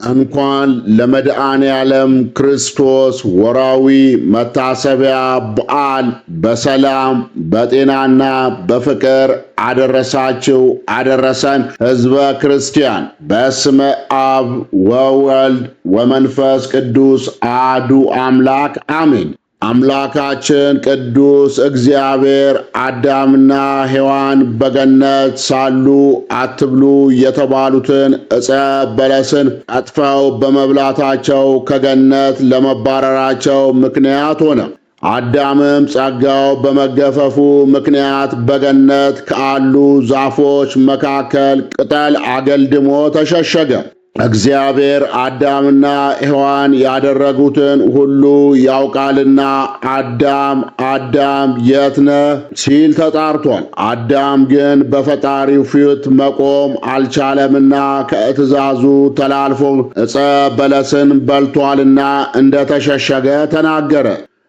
እንኳን ለመድኃኔ ዓለም ክርስቶስ ወርኃዊ መታሰቢያ በዓል በሰላም በጤናና በፍቅር አደረሳችሁ አደረሰን። ሕዝበ ክርስቲያን በስመ አብ ወወልድ ወመንፈስ ቅዱስ አሐዱ አምላክ አሜን። አምላካችን ቅዱስ እግዚአብሔር አዳምና ሔዋን በገነት ሳሉ አትብሉ የተባሉትን ዕፀ በለስን ቀጥፈው በመብላታቸው ከገነት ለመባረራቸው ምክንያት ሆነ። አዳምም ጸጋው በመገፈፉ ምክንያት በገነት ካሉ ዛፎች መካከል ቅጠል አገልድሞ ተሸሸገ። እግዚአብሔር አዳምና ሔዋን ያደረጉትን ሁሉ ያውቃልና አዳም አዳም የት ነህ ሲል ተጣርቷል። አዳም ግን በፈጣሪው ፊት መቆም አልቻለምና ከትእዛዙ ተላልፎ ዕፀ በለስን በልቷልና እንደተሸሸገ ተናገረ።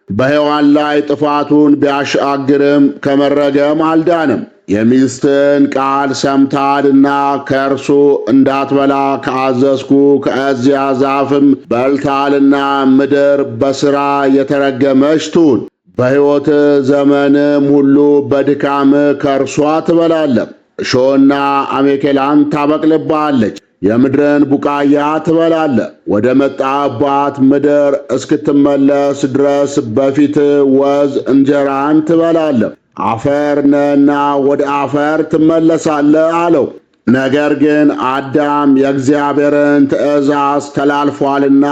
በሔዋን ላይ ጥፋቱን ቢያሻግርም ከመረገም አልዳንም። የሚስትን ቃል ሰምታልና ከእርሱ እንዳትበላ ከአዘዝኩ ከዚያ ዛፍም በልታልና ምድር በሥራ የተረገመች ትሁን። በሕይወት ዘመንም ሁሉ በድካም ከእርሷ ትበላለህ። እሾህና አሜኬላን ታበቅልብሃለች። የምድርን ቡቃያ ትበላለህ። ወደ መጣባት ምድር እስክትመለስ ድረስ በፊት ወዝ እንጀራን ትበላለህ። አፈር ነህና ወደ አፈር ትመለሳለህ አለው። ነገር ግን አዳም የእግዚአብሔርን ትእዛዝ ተላልፏልና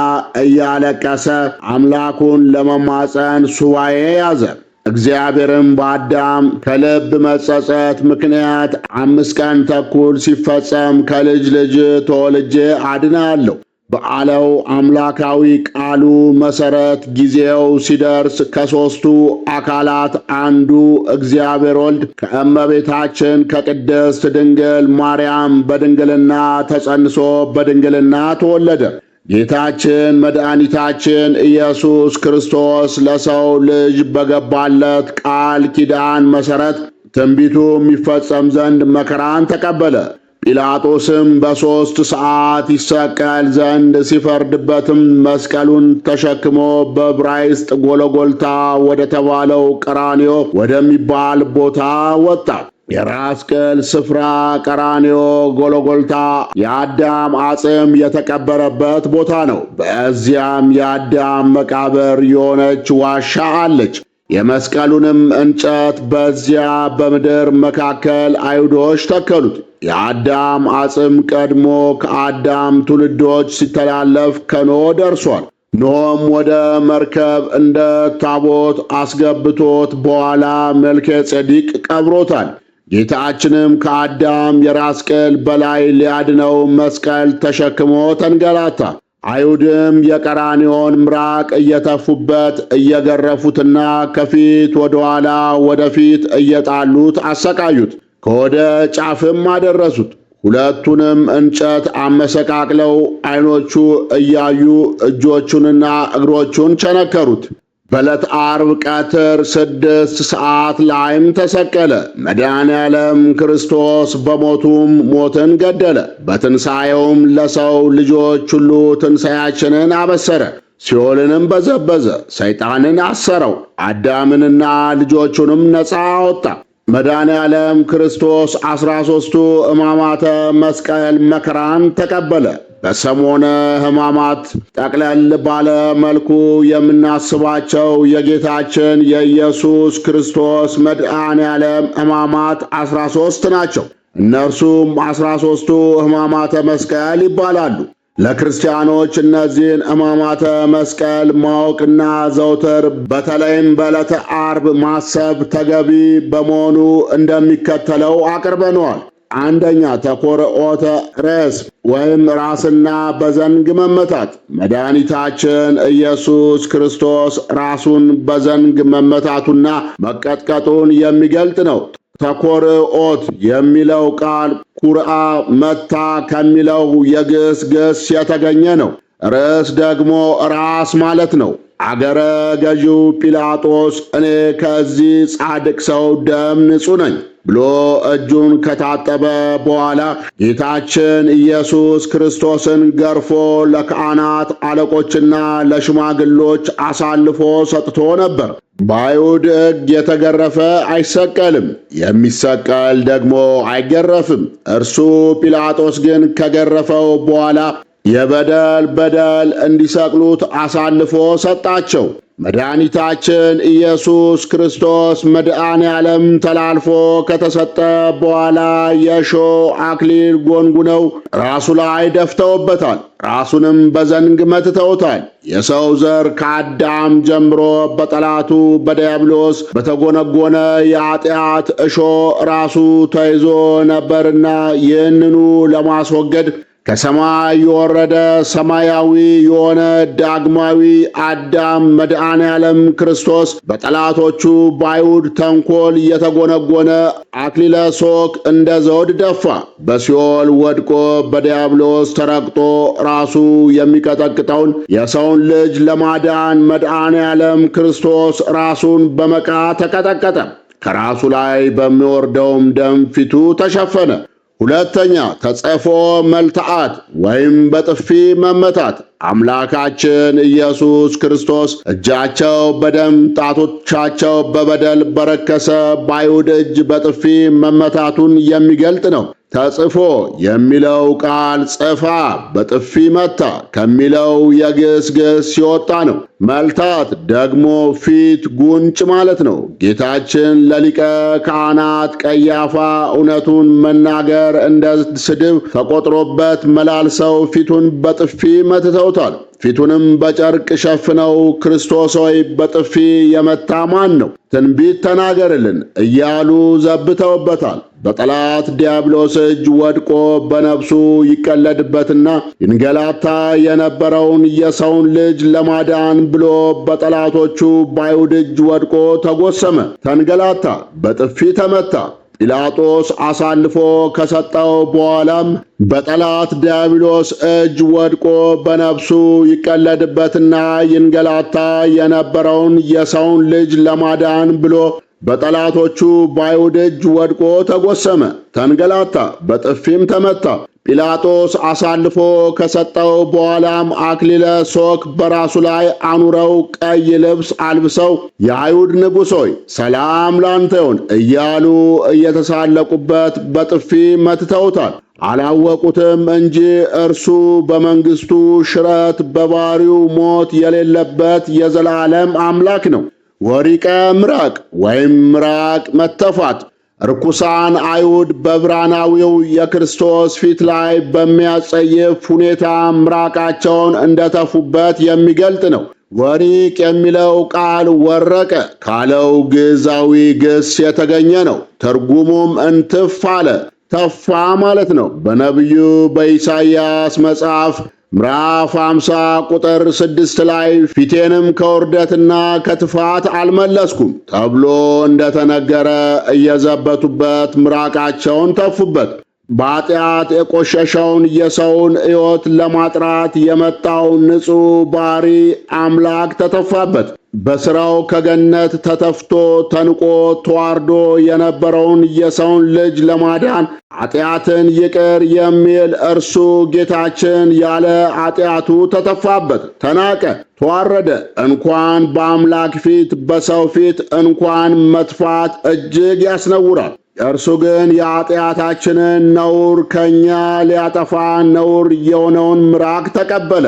እያለቀሰ አምላኩን ለመማፀን ሱባኤ ያዘ። እግዚአብሔርም በአዳም ከልብ መጸጸት ምክንያት 5 ቀን ተኩል ሲፈጸም ከልጅ ልጅ ተወልጄ አድናለሁ በአለው አምላካዊ ቃሉ መሠረት ጊዜው ሲደርስ ከሦስቱ አካላት አንዱ እግዚአብሔር ወልድ ከእመቤታችን ከቅድስት ድንግል ማርያም በድንግልና ተጸንሶ በድንግልና ተወለደ። ጌታችን መድኃኒታችን ኢየሱስ ክርስቶስ ለሰው ልጅ በገባለት ቃል ኪዳን መሠረት ትንቢቱ የሚፈጸም ዘንድ መከራን ተቀበለ። ጲላጦስም በ3 ሰዓት ይሰቀል ዘንድ ሲፈርድበትም መስቀሉን ተሸክሞ በዕብራይስጥ ጎልጎልታ ወደ ተባለው ቀራንዮ ወደሚባል ቦታ ወጣ። የራስ ቅል ስፍራ ቀራንዮ ጎልጎልታ የአዳም አጽም የተቀበረበት ቦታ ነው። በዚያም የአዳም መቃብር የሆነች ዋሻ አለች። የመስቀሉንም እንጨት በዚያ በምድር መካከል አይሁዶች ተከሉት። የአዳም አጽም ቀድሞ ከአዳም ትውልዶች ሲተላለፍ ከኖህ ደርሷል። ኖህም ወደ መርከብ እንደ ታቦት አስገብቶት በኋላ መልከ ጼዴቅ ቀብሮታል። ጌታችንም ከአዳም የራስ ቅል በላይ ሊያድነው መስቀል ተሸክሞ ተንገላታ። አይሁድም የቀራንዮን ምራቅ እየተፉበት እየገረፉትና ከፊት ወደ ኋላ ወደፊት እየጣሉት አሰቃዩት። ከወደ ጫፍም አደረሱት። ሁለቱንም እንጨት አመሰቃቅለው ዓይኖቹ እያዩ እጆቹንና እግሮቹን ቸነከሩት። በዕለተ ዓርብ ቀትር 6 ሰዓት ላይም ተሰቀለ። መድኃኔ ዓለም ክርስቶስ በሞቱም ሞትን ገደለ። በትንሣኤውም ለሰው ልጆች ሁሉ ትንሣኤያችንን አበሰረ። ሲኦልንም በዘበዘ፣ ሰይጣንን አሰረው፣ አዳምንና ልጆቹንም ነፃ አወጣ። መድኃኔ ዓለም ክርስቶስ 13ቱ ሕማማተ መስቀል መከራን ተቀበለ። በሰሞነ ሕማማት ጠቅለል ባለ መልኩ የምናስባቸው የጌታችን የኢየሱስ ክርስቶስ መድኃኔ ዓለም ሕማማት 13 ናቸው። እነርሱም 13ቱ ሕማማተ መስቀል ይባላሉ። ለክርስቲያኖች እነዚህን ሕማማተ መስቀል ማወቅና ዘውትር በተለይም በዕለተ ዓርብ ማሰብ ተገቢ በመሆኑ እንደሚከተለው አቅርበነዋል። አንደኛ፣ ተኮርዖተ ርእስ ወይም ራስና በዘንግ መመታት። መድኃኒታችን ኢየሱስ ክርስቶስ ራሱን በዘንግ መመታቱና መቀጥቀጡን የሚገልጥ ነው። ተኮርዖት የሚለው ቃል ኩርአ መታ ከሚለው የግዕዝ ግስ የተገኘ ነው። ርዕስ ደግሞ ራስ ማለት ነው። አገረ ገዢው ጲላጦስ እኔ ከዚህ ጻድቅ ሰው ደም ንጹሕ ነኝ፣ ብሎ እጁን ከታጠበ በኋላ ጌታችን ኢየሱስ ክርስቶስን ገርፎ ለካህናት አለቆችና ለሽማግሎች አሳልፎ ሰጥቶ ነበር። በአይሁድ ሕግ የተገረፈ አይሰቀልም፣ የሚሰቀል ደግሞ አይገረፍም። እርሱ ጲላጦስ ግን ከገረፈው በኋላ የበደል በደል እንዲሰቅሉት አሳልፎ ሰጣቸው። መድኃኒታችን ኢየሱስ ክርስቶስ መድኃኔ ዓለም ተላልፎ ከተሰጠ በኋላ የእሾህ አክሊል ጎንጉነው ራሱ ላይ ደፍተውበታል። ራሱንም በዘንግ መትተውታል። የሰው ዘር ከአዳም ጀምሮ በጠላቱ በዲያብሎስ በተጎነጎነ የኃጢአት እሾህ ራሱ ተይዞ ነበርና ይህንኑ ለማስወገድ ከሰማይ የወረደ ሰማያዊ የሆነ ዳግማዊ አዳም መድኃኔ ዓለም ክርስቶስ በጠላቶቹ በአይሁድ ተንኮል የተጎነጎነ አክሊለ ሦክ እንደ ዘውድ ደፋ። በሲኦል ወድቆ በዲያብሎስ ተረግጦ ራሱ የሚቀጠቅጠውን የሰውን ልጅ ለማዳን መድኃኔ ዓለም ክርስቶስ ራሱን በመቃ ተቀጠቀጠ። ከራሱ ላይ በሚወርደውም ደም ፊቱ ተሸፈነ። ሁለተኛ ተጽፎ መልትዓት ወይም በጥፊ መመታት። አምላካችን ኢየሱስ ክርስቶስ እጃቸው በደም ጣቶቻቸው በበደል በረከሰ በአይሁድ እጅ በጥፊ መመታቱን የሚገልጥ ነው። ተጽፎ የሚለው ቃል ጽፋ በጥፊ መታ ከሚለው የግዕዝ ግስ ሲወጣ ነው። መልታት ደግሞ ፊት፣ ጉንጭ ማለት ነው። ጌታችን ለሊቀ ካህናት ቀያፋ እውነቱን መናገር እንደ ስድብ ተቆጥሮበት መላልሰው ፊቱን በጥፊ መትተውታል። ፊቱንም በጨርቅ ሸፍነው ክርስቶስ ሆይ በጥፊ የመታ ማን ነው? ትንቢት ተናገርልን እያሉ ዘብተውበታል። በጠላት ዲያብሎስ እጅ ወድቆ በነፍሱ ይቀለድበትና ይንገላታ የነበረውን የሰውን ልጅ ለማዳን ብሎ በጠላቶቹ በአይሁድ እጅ ወድቆ ተጎሰመ፣ ተንገላታ፣ በጥፊ ተመታ። ጲላጦስ አሳልፎ ከሰጠው በኋላም በጠላት ዲያብሎስ እጅ ወድቆ በነፍሱ ይቀለድበትና ይንገላታ የነበረውን የሰውን ልጅ ለማዳን ብሎ በጠላቶቹ በአይሁድ እጅ ወድቆ ተጎሰመ፣ ተንገላታ፣ በጥፊም ተመታ። ጲላጦስ አሳልፎ ከሰጠው በኋላም አክሊለ ሦክ በራሱ ላይ አኑረው ቀይ ልብስ አልብሰው የአይሁድ ንጉሥ ሆይ ሰላም ላንተ ይሁን እያሉ እየተሳለቁበት በጥፊ መትተውታል። አላወቁትም እንጂ እርሱ በመንግሥቱ ሽረት በባሕሪው ሞት የሌለበት የዘላለም አምላክ ነው። ወሪቀ ምራቅ ወይም ምራቅ መተፋት ርኩሳን አይሁድ በብርሃናዊው የክርስቶስ ፊት ላይ በሚያጸይፍ ሁኔታ ምራቃቸውን እንደተፉበት የሚገልጥ ነው። ወሪቅ የሚለው ቃል ወረቀ ካለው ግዕዛዊ ግስ የተገኘ ነው። ትርጉሙም እንትፍ አለ፣ ተፋ ማለት ነው። በነቢዩ በኢሳይያስ መጽሐፍ ምዕራፍ 50 ቁጥር 6 ላይ ፊቴንም ከውርደትና ከትፋት አልመለስኩም ተብሎ እንደተነገረ እየዘበቱበት ምራቃቸውን ተፉበት። በኃጢአት የቆሸሸውን የሰውን ሕይወት ለማጥራት የመጣው ንጹሕ ባሕሪ አምላክ ተተፋበት። በሥራው ከገነት ተተፍቶ ተንቆ ተዋርዶ የነበረውን የሰውን ልጅ ለማዳን ኃጢአትን ይቅር የሚል እርሱ ጌታችን ያለ ኃጢአቱ ተተፋበት፣ ተናቀ፣ ተዋረደ። እንኳን በአምላክ ፊት በሰው ፊት እንኳን መጥፋት እጅግ ያስነውራል። እርሱ ግን የኃጢአታችንን ነውር ከእኛ ሊያጠፋ ነውር የሆነውን ምራቅ ተቀበለ።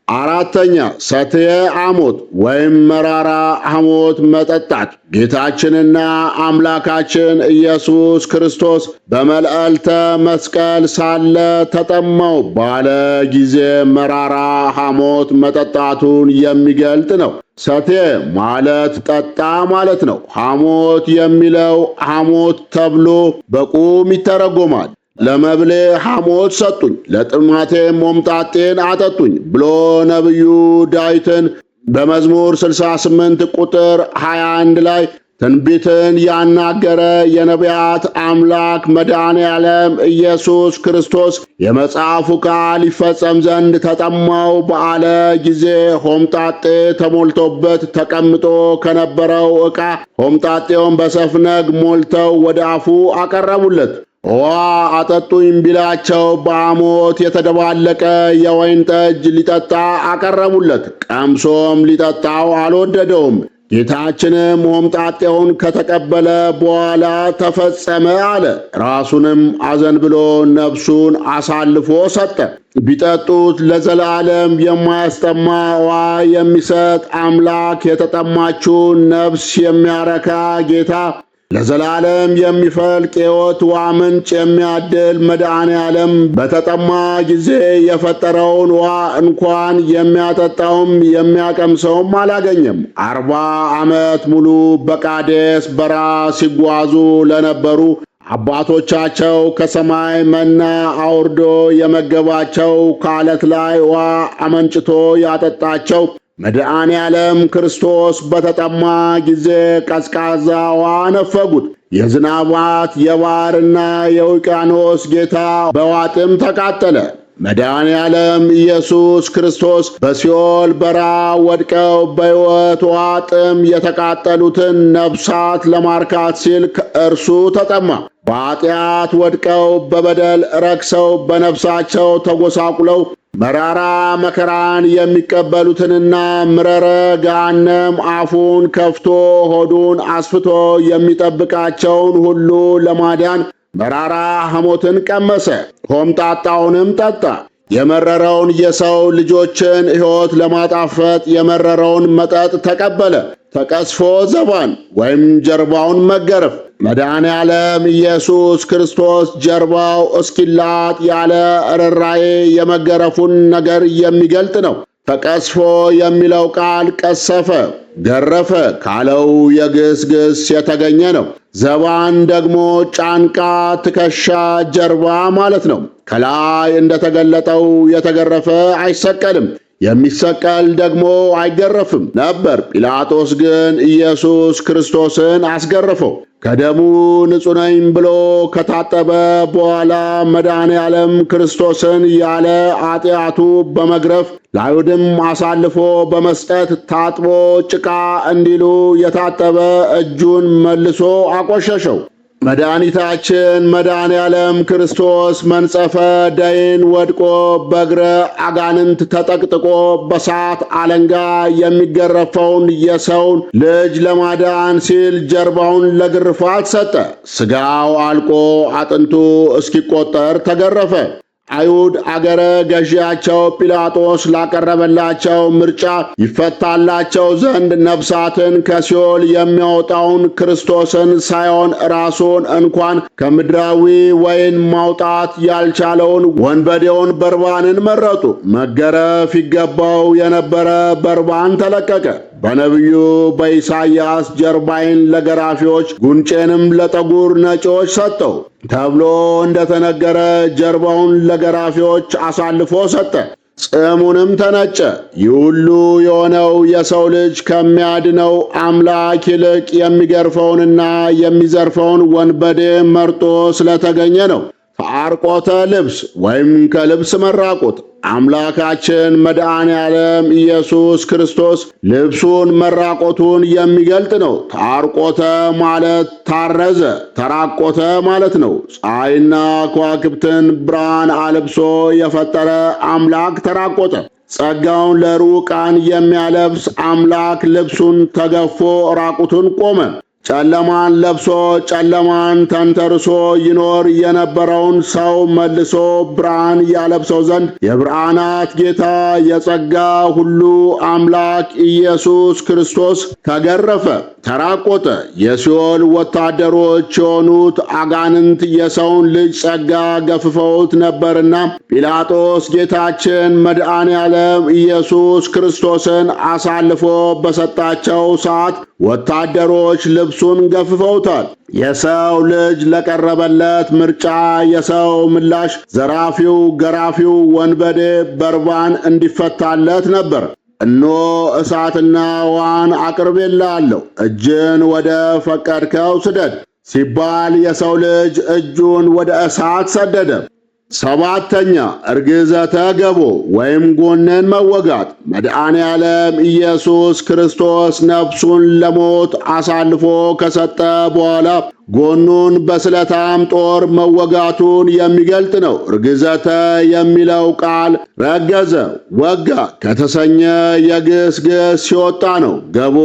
አራተኛ ሰትየ ሐሞት ወይም መራራ ሐሞት መጠጣት። ጌታችንና አምላካችን ኢየሱስ ክርስቶስ በመልዕልተ መስቀል ሳለ ተጠማው ባለ ጊዜ መራራ ሐሞት መጠጣቱን የሚገልጥ ነው። ሰቴ ማለት ጠጣ ማለት ነው። ሐሞት የሚለው ሐሞት ተብሎ በቁም ይተረጎማል። ለመብሌ ሐሞት ሰጡኝ፣ ለጥማቴም ሆምጣጤን አጠጡኝ ብሎ ነቢዩ ዳዊትን በመዝሙር 68 ቁጥር 21 ላይ ትንቢትን ያናገረ የነቢያት አምላክ መድኃኔ ዓለም ኢየሱስ ክርስቶስ የመጽሐፉ ቃል ይፈጸም ዘንድ ተጠማው በአለ ጊዜ ሆምጣጤ ተሞልቶበት ተቀምጦ ከነበረው ዕቃ ሆምጣጤውን በሰፍነግ ሞልተው ወደ አፉ አቀረቡለት። ውሃ አጠጡኝ ቢላቸው በሐሞት የተደባለቀ የወይን ጠጅ ሊጠጣ አቀረቡለት። ቀምሶም ሊጠጣው አልወደደውም። ጌታችንም ሆምጣጤውን ከተቀበለ በኋላ ተፈጸመ አለ። ራሱንም አዘንብሎ ነፍሱን አሳልፎ ሰጠ። ቢጠጡት ለዘላለም የማያስጠማ ውሃ የሚሰጥ አምላክ፣ የተጠማችውን ነፍስ የሚያረካ ጌታ፣ ለዘላለም የሚፈልቅ የሕይወት ውሃ ምንጭ የሚያድል መድኃኔ ዓለም በተጠማ ጊዜ የፈጠረውን ውሃ እንኳን የሚያጠጣውም የሚያቀምሰውም አላገኘም። 40 ዓመት ሙሉ በቃዴስ በረሃ ሲጓዙ ለነበሩ አባቶቻቸው ከሰማይ መና አውርዶ የመገባቸው፣ ከዓለት ላይ ውሃ አመንጭቶ ያጠጣቸው መድኃኔ ዓለም ክርስቶስ በተጠማ ጊዜ ቀዝቃዛ ውሃ ነፈጉት። የዝናባት የባሕርና የውቅያኖስ ጌታ በዋጥም ተቃጠለ። መድኃኔ ዓለም ኢየሱስ ክርስቶስ በሲኦል በረሃ ወድቀው በሕይወት ውሃ ጥም የተቃጠሉትን ነፍሳት ለማርካት ሲል ከእርሱ ተጠማ። በኃጢአት ወድቀው በበደል ረክሰው በነፍሳቸው ተጎሳቁለው መራራ መከራን የሚቀበሉትንና ምረረ ገሃነም አፉን ከፍቶ ሆዱን አስፍቶ የሚጠብቃቸውን ሁሉ ለማዳን መራራ ሐሞትን ቀመሰ፣ ሆምጣጣውንም ጠጣ። የመረረውን የሰው ልጆችን ሕይወት ለማጣፈጥ የመረረውን መጠጥ ተቀበለ። ተቀስፎ ዘባን ወይም ጀርባውን መገረፍ። መድኃኔ ዓለም ኢየሱስ ክርስቶስ ጀርባው እስኪላጥ ያለ ርኅራኄ የመገረፉን ነገር የሚገልጥ ነው። ተቀስፎ የሚለው ቃል ቀሰፈ፣ ገረፈ ካለው የግስ ግስ የተገኘ ነው። ዘባን ደግሞ ጫንቃ፣ ትከሻ፣ ጀርባ ማለት ነው። ከላይ እንደተገለጠው የተገረፈ አይሰቀልም፣ የሚሰቀል ደግሞ አይገረፍም ነበር። ጲላጦስ ግን ኢየሱስ ክርስቶስን አስገረፈው። ከደሙ ንጹሕ ነኝ ብሎ ከታጠበ በኋላ መድኃኔ ዓለም ክርስቶስን ያለ ኃጢአቱ በመግረፍ ለአይሁድም አሳልፎ በመስጠት ታጥቦ ጭቃ እንዲሉ የታጠበ እጁን መልሶ አቆሸሸው። መድኃኒታችን መድኃኔ ዓለም ክርስቶስ መንጸፈ ደይን ወድቆ በእግረ አጋንንት ተጠቅጥቆ በሳት አለንጋ የሚገረፈውን የሰውን ልጅ ለማዳን ሲል ጀርባውን ለግርፋት ሰጠ። ሥጋው አልቆ አጥንቱ እስኪቆጠር ተገረፈ። አይሁድ አገረ ገዢያቸው ጲላጦስ ላቀረበላቸው ምርጫ ይፈታላቸው ዘንድ ነፍሳትን ከሲኦል የሚያወጣውን ክርስቶስን ሳይሆን ራሱን እንኳን ከምድራዊ ወይን ማውጣት ያልቻለውን ወንበዴውን በርባንን መረጡ። መገረፍ ይገባው የነበረ በርባን ተለቀቀ። በነቢዩ በኢሳይያስ ጀርባዬን ለገራፊዎች ጉንጬንም ለጠጉር ነጪዎች ሰጠው ተብሎ እንደተነገረ ጀርባውን ለገራፊዎች አሳልፎ ሰጠ፣ ጽሙንም ተነጨ። ይህ ሁሉ የሆነው የሰው ልጅ ከሚያድነው አምላክ ይልቅ የሚገርፈውንና የሚዘርፈውን ወንበዴ መርጦ ስለተገኘ ነው። ተአርቆተ ልብስ ወይም ከልብስ መራቆት። አምላካችን መድኃኔ ዓለም ኢየሱስ ክርስቶስ ልብሱን መራቆቱን የሚገልጥ ነው። ታርቆተ ማለት ታረዘ፣ ተራቆተ ማለት ነው። ፀሐይና ከዋክብትን ብርሃን አልብሶ የፈጠረ አምላክ ተራቆተ። ጸጋውን ለሩቃን የሚያለብስ አምላክ ልብሱን ተገፎ ራቁቱን ቆመ። ጨለማን ለብሶ ጨለማን ተንተርሶ ይኖር የነበረውን ሰው መልሶ ብርሃን ያለብሰው ዘንድ የብርሃናት ጌታ የጸጋ ሁሉ አምላክ ኢየሱስ ክርስቶስ ተገረፈ፣ ተራቆተ። የሲኦል ወታደሮች የሆኑት አጋንንት የሰውን ልጅ ጸጋ ገፍፈውት ነበርና ጲላጦስ ጌታችን መድኃኔ ዓለም ኢየሱስ ክርስቶስን አሳልፎ በሰጣቸው ሰዓት ወታደሮች ልብሱን ገፍፈውታል። የሰው ልጅ ለቀረበለት ምርጫ የሰው ምላሽ ዘራፊው፣ ገራፊው ወንበዴ በርባን እንዲፈታለት ነበር። እነሆ እሳትና ውሃን አቅርቤልሃለሁ፣ እጅን ወደ ፈቀድከው ስደድ ሲባል የሰው ልጅ እጁን ወደ እሳት ሰደደ። ሰባተኛ እርግዘተ ገቦ ወይም ጎንን መወጋት። መድኃኔ ዓለም ኢየሱስ ክርስቶስ ነፍሱን ለሞት አሳልፎ ከሰጠ በኋላ ጎኑን በስለታም ጦር መወጋቱን የሚገልጥ ነው። እርግዘተ የሚለው ቃል ረገዘ፣ ወጋ ከተሰኘ የግስ ግስ ሲወጣ ነው። ገቦ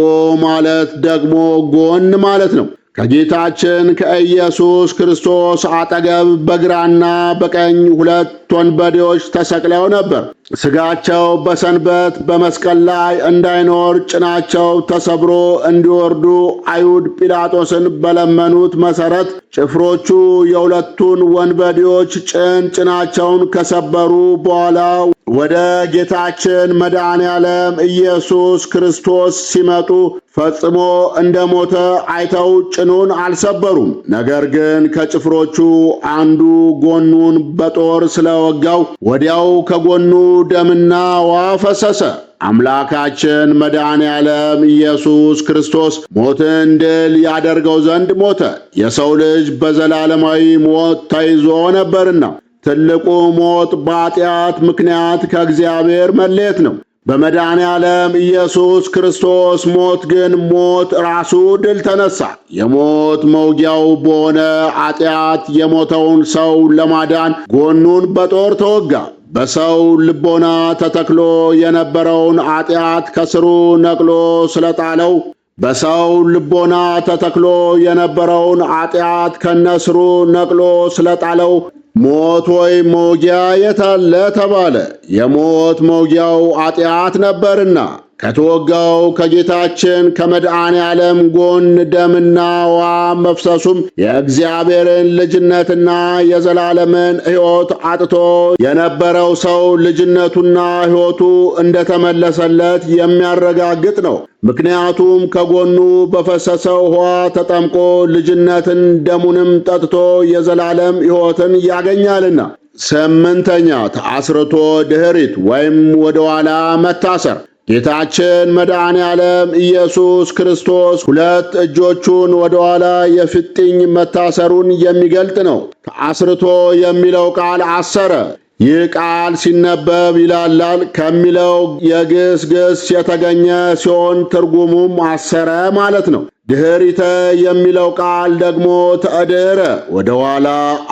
ማለት ደግሞ ጎን ማለት ነው። ከጌታችን ከኢየሱስ ክርስቶስ አጠገብ በግራና በቀኝ ሁለት ወንበዴዎች ተሰቅለው ነበር። ሥጋቸው በሰንበት በመስቀል ላይ እንዳይኖር ጭናቸው ተሰብሮ እንዲወርዱ አይሁድ ጲላጦስን በለመኑት መሠረት ጭፍሮቹ የሁለቱን ወንበዴዎች ጭን ጭናቸውን ከሰበሩ በኋላ ወደ ጌታችን መድኃኔ ዓለም ኢየሱስ ክርስቶስ ሲመጡ ፈጽሞ እንደሞተ አይተው ጭኑን አልሰበሩም። ነገር ግን ከጭፍሮቹ አንዱ ጎኑን በጦር ስለወጋው ወዲያው ከጎኑ ደምና ውሃ ፈሰሰ። አምላካችን መድኃኔ ዓለም ኢየሱስ ክርስቶስ ሞትን ድል ያደርገው ዘንድ ሞተ። የሰው ልጅ በዘላለማዊ ሞት ተይዞ ነበርና ትልቁ ሞት በኃጢአት ምክንያት ከእግዚአብሔር መለየት ነው። በመድኃኔ ዓለም ኢየሱስ ክርስቶስ ሞት ግን ሞት ራሱ ድል ተነሳ። የሞት መውጊያው በሆነ ኃጢአት የሞተውን ሰው ለማዳን ጎኑን በጦር ተወጋ። በሰው ልቦና ተተክሎ የነበረውን ኃጢአት ከስሩ ነቅሎ ስለጣለው በሰው ልቦና ተተክሎ የነበረውን ኃጢአት ከነስሩ ነቅሎ ስለጣለው ሞት ወይ መውጊያ የታለ ተባለ። የሞት መውጊያው ኃጢአት ነበርና ከተወጋው ከጌታችን ከመድኃኔ ዓለም ጎን ደምና ውሃ መፍሰሱም የእግዚአብሔርን ልጅነትና የዘላለምን ሕይወት አጥቶ የነበረው ሰው ልጅነቱና ሕይወቱ እንደተመለሰለት የሚያረጋግጥ ነው። ምክንያቱም ከጎኑ በፈሰሰው ውሃ ተጠምቆ ልጅነትን ደሙንም ጠጥቶ የዘላለም ሕይወትን ያገኛልና። ስምንተኛ ተአስርቶ ድኅሪት ወይም ወደ ኋላ መታሰር። ጌታችን መድኃኔ ዓለም ኢየሱስ ክርስቶስ ሁለት እጆቹን ወደ ኋላ የፊጥኝ መታሰሩን የሚገልጥ ነው። ተአስርቶ የሚለው ቃል አሰረ። ይህ ቃል ሲነበብ ይላላል ከሚለው የግስ ግስ የተገኘ ሲሆን ትርጉሙም አሰረ ማለት ነው። ድኅሪተ የሚለው ቃል ደግሞ ተእድረ ወደ ኋላ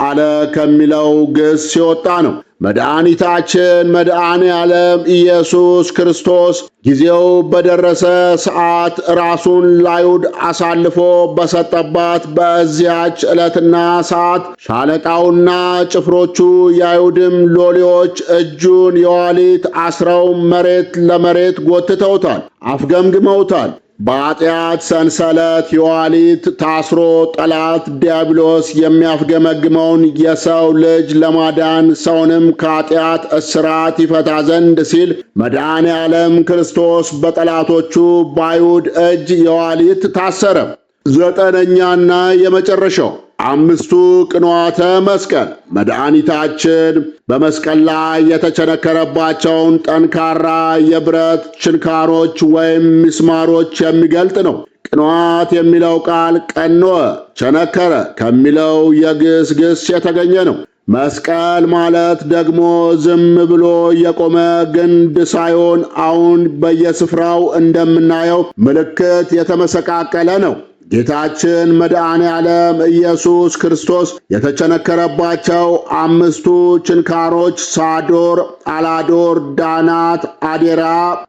አለ ከሚለው ግስ ሲወጣ ነው። መድኃኒታችን መድኃኔ ዓለም ኢየሱስ ክርስቶስ ጊዜው በደረሰ ሰዓት ራሱን ለአይሁድ አሳልፎ በሰጠባት በዚያች ዕለትና ሰዓት ሻለቃውና ጭፍሮቹ የአይሁድም ሎሌዎች እጁን የኋሊት አስረው መሬት ለመሬት ጎትተውታል፣ አፍገምግመውታል። በኃጢአት ሰንሰለት የኋሊት ታስሮ ጠላት ዲያብሎስ የሚያፍገመግመውን የሰው ልጅ ለማዳን ሰውንም ከኃጢአት እስራት ይፈታ ዘንድ ሲል መድኃኔ ዓለም ክርስቶስ በጠላቶቹ በአይሁድ እጅ የኋሊት ታሰረ። ዘጠነኛና የመጨረሻው አምስቱ ቅንዋተ መስቀል መድኃኒታችን በመስቀል ላይ የተቸነከረባቸውን ጠንካራ የብረት ችንካሮች ወይም ምስማሮች የሚገልጥ ነው። ቅንዋት የሚለው ቃል ቀንወ፣ ቸነከረ ከሚለው የግስ ግስ የተገኘ ነው። መስቀል ማለት ደግሞ ዝም ብሎ የቆመ ግንድ ሳይሆን አሁን በየስፍራው እንደምናየው ምልክት የተመሰቃቀለ ነው። ጌታችን መድኃኔ ዓለም ኢየሱስ ክርስቶስ የተቸነከረባቸው አምስቱ ችንካሮች ሳዶር፣ አላዶር፣ ዳናት፣ አዴራ፣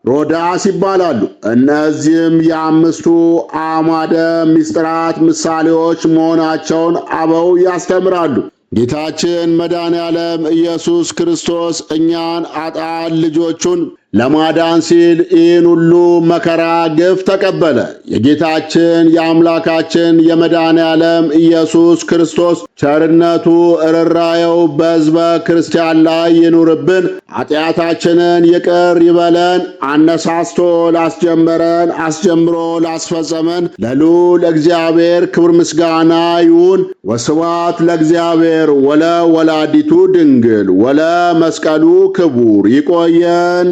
ሮዳስ ይባላሉ። እነዚህም የአምስቱ አዕማደ ምስጢራት ምሳሌዎች መሆናቸውን አበው ያስተምራሉ። ጌታችን መድኃኔ ዓለም ኢየሱስ ክርስቶስ እኛን አጣን ልጆቹን ለማዳን ሲል ይህን ሁሉ መከራ ግፍ ተቀበለ። የጌታችን የአምላካችን የመድኃኔ ዓለም ኢየሱስ ክርስቶስ ቸርነቱ ርኅራኄው በሕዝበ ክርስቲያን ላይ ይኑርብን፣ ኃጢአታችንን ይቅር ይበለን። አነሳስቶ ላስጀመረን አስጀምሮ ላስፈጸመን ለልዑል እግዚአብሔር ክብር ምስጋና ይሁን። ወስብሐት ለእግዚአብሔር ወለ ወላዲቱ ድንግል ወለ መስቀሉ ክቡር። ይቆየን።